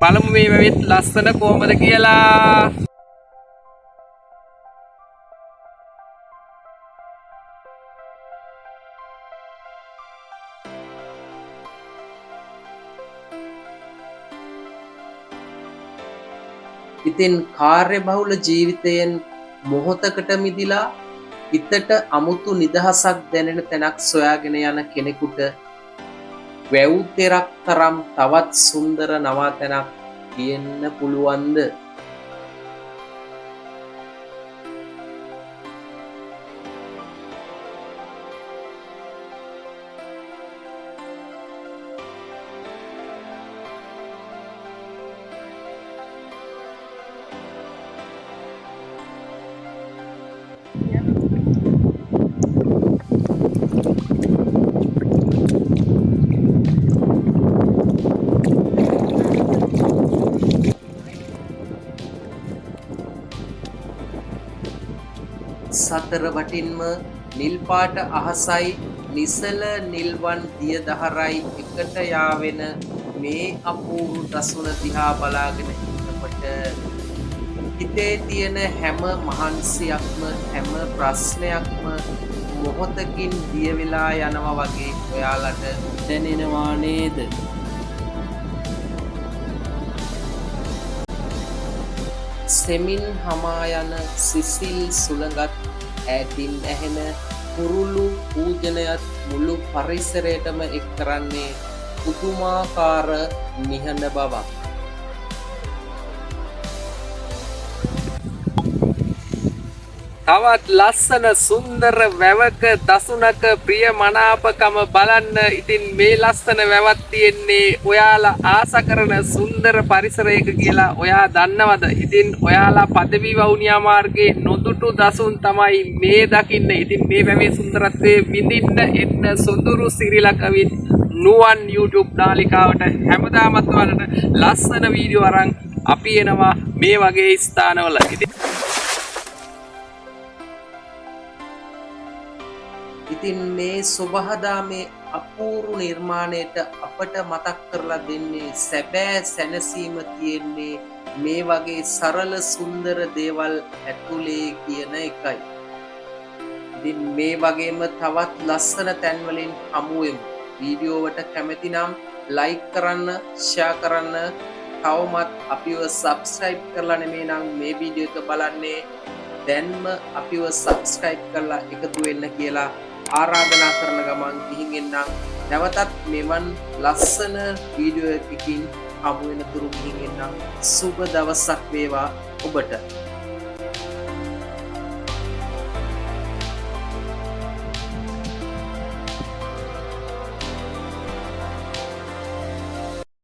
බලමු මේ වැවෙත් ලස්සන කොහමද කියලා. ඉතින් කාර්යබහුල ජීවිතයෙන් මොහොතකට මිදිලා හිතට අමුතු නිදහසක් දැනෙන තැනක් සොයාගෙන යන කෙනෙකුට වැව් තෙරක් තරම් තවත් සුන්දර නවාතැනක් තියෙන්න පුළුවන්ද? සතර වටින්ම නිල් පාට අහසයි නිසල නිල්වන් දිය දහරයි එකට යාවෙන මේ අපූරු දසුන දිහා බලාගෙන ඉන්නකොට හිතේ තියෙන හැම මහන්සියක්ම හැම ප්‍රශ්නයක්ම මොහොතකින් දිය වෙලා යනවා වගේ ඔයාලට දැනෙනවා නේද? සෙමින් හමා යන සිසිල් සුළඟත් ඈතින් ඇහෙන කුරුළු පූජනයත් මුළු පරිසරයටම එක් කරන්නේ පුදුමාකාර නිහඬ බවක්. තවත් ලස්සන සුන්දර වැවක දසුනක ප්‍රිය මනාපකම බලන්න. ඉතින් මේ ලස්සන වැවක් තියෙන්නේ ඔයාලා ආස කරන සුන්දර පරිසරයක කියලා ඔයා දන්නවද? ඉතින් ඔයාලා පදවි වවුනියා මාර්ගයේ නොදුටු දසුන් තමයි මේ දකින්න. ඉතින් මේ වැවේ සුන්දරත්වය විඳින්න එන්න සොඳුරු සිරිලකවින් නුවන් YouTube නාලිකාවට හැමදාමත් ඔයාලට ලස්සන වීඩියෝ අරන් අපි එනවා මේ වගේ ස්ථානවල. ඉතින් මේ සොබහදාමේ අපූරු නිර්මාණයට අපට මතක් කරලා දෙන්නේ සැබෑ සැනසීම තියෙන්නේ මේ වගේ සරල සුන්දර දේවල් ඇතුලේ කියන එකයි. ඉතින් මේ වගේම තවත් ලස්සන තැන්වලින් හමු වෙමු. වීඩියෝවට කැමති නම් ලයික් කරන්න, ෂෙයා කරන්න. තවමත් අපිව සබ්ස්ක්‍රයිබ් කරලා නෙමෙයි නම් මේ වීඩියෝ එක බලන්නේ, දැන්ම අපිව සබ්ස්ක්‍රයිබ් කරලා එකතු වෙන්න කියලා ආරාධනා කරන ගමන් ගිහින් එන්නම්. නැවතත් මෙවන් ලස්සන වීඩියෝ එකකින් හමු වෙනතුරු ගිහින් එන්නම්. සුබ දවසක් වේවා ඔබට.